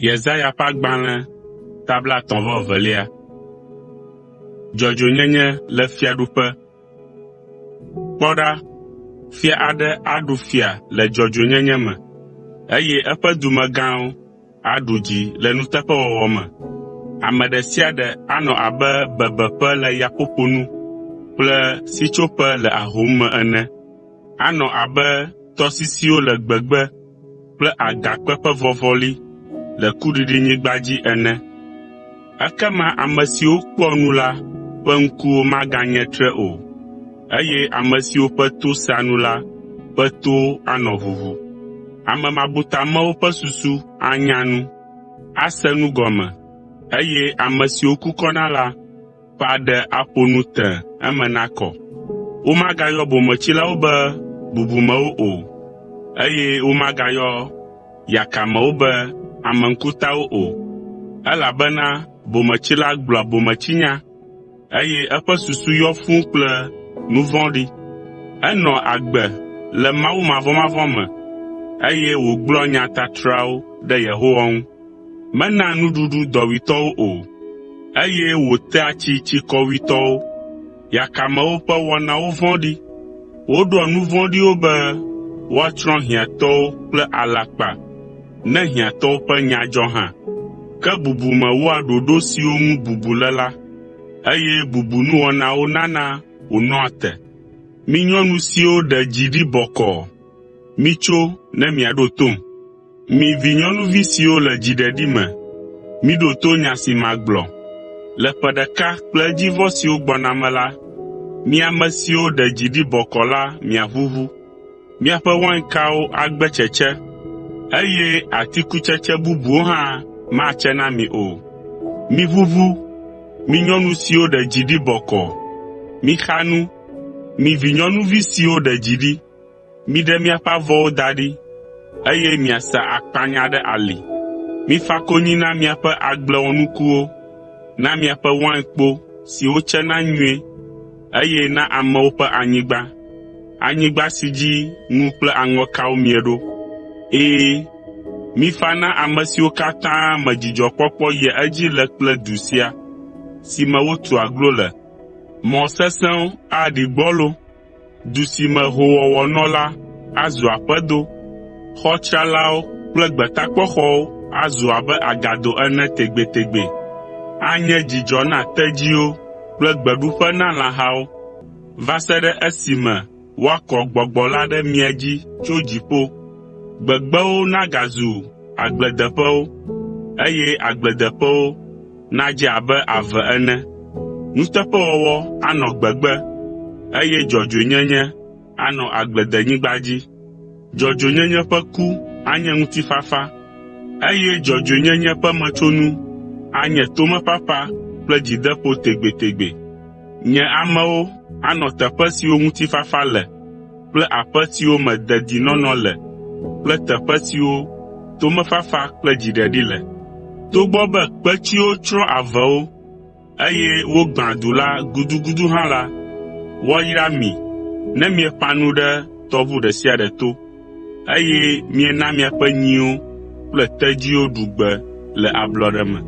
Yesaya ƒe agbalẽ ta blaetɔ̃-vɔ-evelia. Dzɔdzɔenyenye le fiaɖuƒe. Kpɔ ɖa, fia aɖe aɖu fia le dzɔdzɔenyenye me, eye eƒe dumegãwo aɖu dzi le nuteƒewɔwɔ me. Ame ɖe sia ɖe anɔ abe bebeƒe le yaƒoƒo nu kple sitsoƒe le ahom me ene. Anɔ abe tɔsisiwo le gbegbe kple agakpe ƒe vɔvɔli le kuɖiɖinyigba dzi ene. Ekema ame siwo kpɔa nu la ƒe ŋkuwo maganye tre o, eye ame siwo ƒe to sea nu la ƒe towo anɔ ʋuʋu. Ame mabutamewo ƒe susu anya nu, ase nu gɔme, eye ame siwo kukɔna la ƒe aɖe aƒo nu tẽe eme nakɔ. Womagayɔ bometsilawo be bubumewo o, eye womagayɔ yakamewo be ame ŋkutawo o, elabena bometsila gblɔa bometsinya, eye eƒe susu yɔ fũu kple nu vɔ̃ɖi. Enɔa agbe le mawumavɔmavɔ̃ me, eye wògblɔa nya tatrawo ɖe Yehowa ŋu. Menaa nuɖuɖu dɔwuitɔwo o, eye wòtea tsi tsikɔwuitɔwo. Yakamewo ƒe wɔnawo vɔ̃ɖi. Woɖoa nu vɔ̃ɖiwo be woatsrɔ̃ hiãtɔwo kple alakpa ne hiãtɔwo ƒe nya dzɔ hã. Ke bubume wɔa ɖoɖo siwo ŋu bubu le la, eye bubunuwɔnawo nana wònɔa te. Mi nyɔnu siwo ɖe dzi ɖi bɔkɔɔ, mitso ne miaɖo tom. Mi vinyɔnuvi siwo le dziɖeɖi me, miɖo to nya si magblɔ. Le ƒe ɖeka kple edzivɔ siwo gbɔna me la, mi ame siwo ɖe dzi ɖi bɔkɔɔ la miaʋuʋu. Miaƒe wainkawo agbe tsetse, eye atikutsetse bubuwo hã matse na mi o. Miʋuʋu, mi nyɔnu siwo ɖe dzi ɖi bɔkɔɔ. Mixa nu, mi vinyɔnuvi siwo ɖe dzi ɖi. Miɖe miaƒe avɔwo da ɖi, eye miasa akpanya ɖe ali. Mifa konyi na miaƒe agble wɔnukuwo, na miaƒe wainkpo siwo tsena nyuie, eye na amewo ƒe anyigba, anyigba si dzi ŋu kple aŋɔkawo mie ɖo. Ɛ̃, mifa na ame siwo katã me dzidzɔkpɔkpɔ yia edzi le kple du sia si me wotu aglo le. Mɔ sesẽwo aɖi gbɔlo. Du si me hoowɔwɔ nɔ la azu aƒedo, xɔ tsralawo kple gbetakpɔxɔwo azu abe agado ene tegbetegbe. Anye dzidzɔ na tedziwo kple gbeɖuƒe na lãhawo va se ɖe esime woakɔ Gbɔgbɔ la ɖe mia dzi tso dziƒo. Gbegbewo nagazu agbledeƒewo, eye agbledeƒewo nadze abe ave ene. Nuteƒewɔwɔ anɔ gbegbe, eye dzɔdzɔenyenye anɔ agbledenyigba dzi. Dzɔdzɔenyenye ƒe ku anye ŋutifafa, eye dzɔdzɔenyenye ƒe metsonu anye tomefafa kple dzideƒo tegbetegbe. Nye amewo anɔ teƒe siwo ŋutifafa le kple aƒe siwo me dedinɔnɔ le kple teƒe siwo tomefafa kple dziɖeɖi le. Togbɔ be kpetsiwo tsrɔ̃ avewo, eye wogbã du la gudugudu hã la, woayra mi ne mieƒã nu ɖe tɔʋu ɖe sia ɖe to, eye miena miaƒe nyiwo kple tedziwo ɖu gbe le ablɔɖe me.